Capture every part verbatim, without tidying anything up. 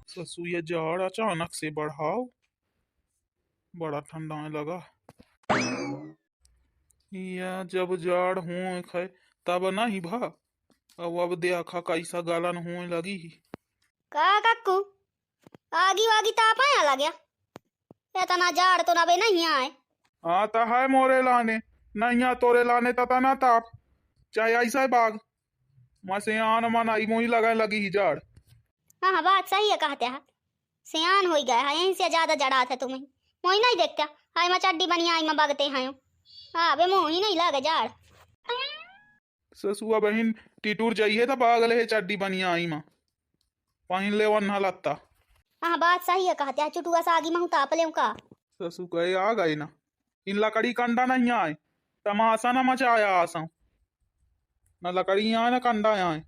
ससु, ये जाड़ अचानक से बढ़ाव, बड़ा ठंडाए लगा। या जब जाड़ होए खाए तब नहीं भा, अब, अब देखा कैसा गलन होए लगी ही। का कक्कू, आगी वागी तापा आ लग्या? इतना जाड़ तो नबे नहीं आए। हाँ, तो है मोरे लाने, नहीं आ तोरे लाने तता ना ताप, चाहे ऐसा है बाग, मसे आन मन आई मोही लगा लगी ही जाड़। हाँ, हाँ, बात सही है, कहते हैं, सियान होई गया है, यहीं से ज्यादा जड़ात है तुम्हें। मोही नहीं देखता, हाय मैं चड्डी बनिया आई मैं बगते हैं। हाँ, बे मोही नहीं लगे जाड़। ससुआ बहिन टिटूर जाइए त बागले है चड्डी बनिया आई मा पहिन ले वन्हा लत्ता। हाँ, बात सही है, कहते हैं चुटुआ सागी महू ताप लेऊ का। ससु कहे आ गए ना, इन लकड़ी कंडा नहीं आए, तमाशा न मचाया आसा। न लकड़ी आए न कंडा आए,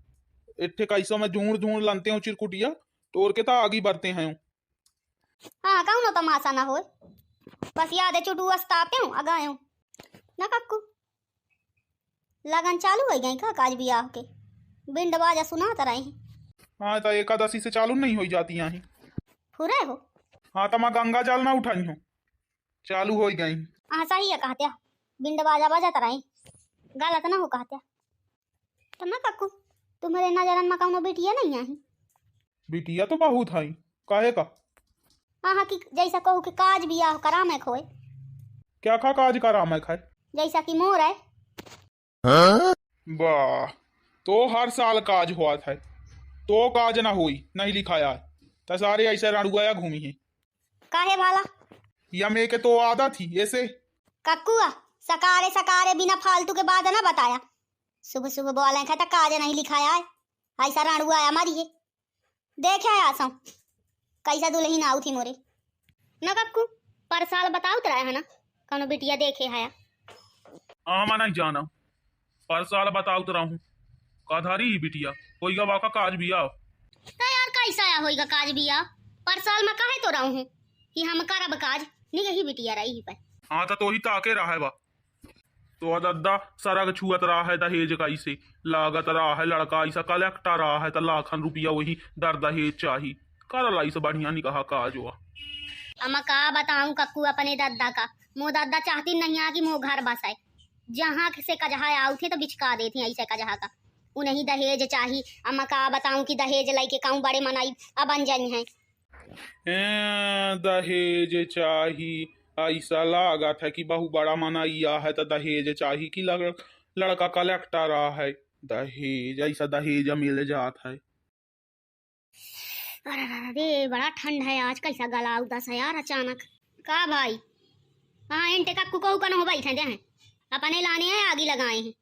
इट्ठे कैसो में झूड़ झूड़ लनते हो चिरकुटिया, तोड़ के तो आगी बढ़ते हैं। हाँ, कौनो तमाशा ना होए, बस याद है चुटुआ से तापे हूँ, आ गए हूँ। ना कक्कू, लगन चालू हो गई का काज बियाह के? बिंड बाजा सुनात रही। हाँ, तो एकादशी से चालू नहीं हो जाती यहाँ। फुरे हो? हाँ, तो मैं गंगा जल ना उठाई हूँ, चालू हो गई। हाँ, सही है कहत्या, बिंड बाजा बजत रही, गलत ना हो कहत्या। तो ना कक्कू, तुम्हरे नजरन में कौनो बिटिया नहीं आई? बिटिया तो बहुत है, काहे का? हाँ, हाँ, कि जैसा कहू कि काज बियाह करामे खोए। क्या खा काज करामे खाए? जैसा कि मोर है। हाँ? वाह, तो हर साल काज होत है, तो काज ना होई, नहीं लिखाया है। तो सारे ऐसे रड़ुआया घूमी है। काहे भाला? या में के तो आदत ही ऐसे। कक्कुआ, सकारे सकारे बिना फालतू के बात ना बताया। सुबह सुबह बोले खा तो काज नहीं लिखाया है, ऐसा रड़ुआया मारी है। देखे आसो, कैसा दुल्हन आऊ थी मोरे। न कक्कू, पर साल बताउत रहे है ना, कौनो बिटिया देखे हया। हाँ, मैं नहीं जाना, पर साल बताउत रहूं, का धारी ही बिटिया, होइगा बाका काज बियाह। तो यार, कैसा आया होइगा काज बियाह? पर साल मैं कहे तो रहूं हूँ कि हम करब काज, निगही बिटिया रही ही पे। हाँ, तो तोही ताके रहा है बा। तो दद्दा सरग छुअत रहा है दहेज का, इसे लागत रहा है लड़का ऐसा कलेक्टर रहा है, तो लाखन रुपया वही दर दहेज चाही। कर लाई से बढ़िया निकाह काज हुआ। अब मैं का बताऊं कक्कू अपने दद्दा का, मो दद्दा चाहती नहीं आ कि मो घर बसाए। जहाँ से कजहा आऊ थे तो बिचका देती ऐसे कजहा का। उन्हीं दहेज चाही। अब मैं का बताऊं कि दहेज लइके कहूँ बड़े मनई अब बन जाई हैं। ए, दहेज चाही, ऐसा लागत है कि बहु बड़ा मनैया है तो दहेज चाही कि लड़-, लड़का कलेक्टर है। दहेज, ऐसा दहेज मिल जात है। अरे, अरे, अरे, बड़ा ठंड है आज, कैसा गला उदास है यार अचानक। का भाई? हाँ, इंटे कक्कू कहू कन हो बैठे दे हैं, अपने लाने हैं, आगी लगाए हैं।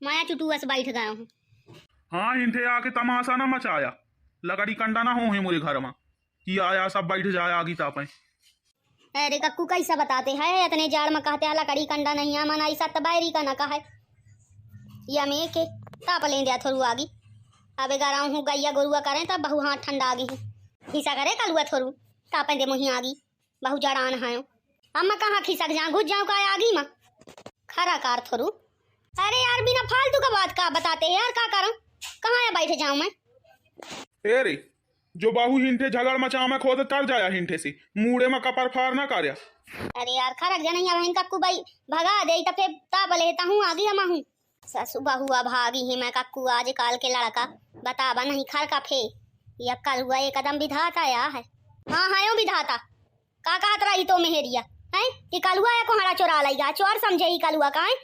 माया चुटुआ से बैठ गया हूँ। हाँ, इंठे आके तमाशा ना मचाया, लकड़ी कंडा ना हो है मोरे घर में कि आया सब बैठ जाए आगी तापे। अरे कक्कू, कैसा बताते हैं, इतने जाड़ में कहते हैं लकड़ी कंडा नहीं है, मन ऐसा तो बैरी का ना कहे। या में के ताप लें दिया थोरू आगी। अब गराऊ हूँ गैया गोरुआ करें तब बहु हाथ ठंडा आगी है। हिसा करे कलुआ थोरू, तापे दे मुही आगी। बहु जड़ान है। अम्मा कहाँ खिसक जाऊं, घुस जाऊं का आगी मा? खरा कार थोरू। अरे यार, बिना फालतू का बात का बताते हैं यार, का करूं? कहाँ या बैठ जाऊं मैं? ए रे, जो बाहु हिंठे झगड़ मचावे खोद तर जाया हिंठे से, मूड़े मा कपर फार ना कार्या। अरे यार, खरक जनैया बहिन कक्कू बाई भगा दे, त फेर ताप लेता हूँ, आगी हम हूँ। ससु बहुआ भागी ही मैं कक्कू, आजकाल के लड़का बतावा नहीं खर का फे। या कलुआ एकदम विधाता या है। हाँ, हाँ, यो विधाता। का कहत रही तो मेहरिया, हैं? कि कलुआ या कोहड़ा चोरा लइगा, चोर समझे ही कलुआ का, हैं?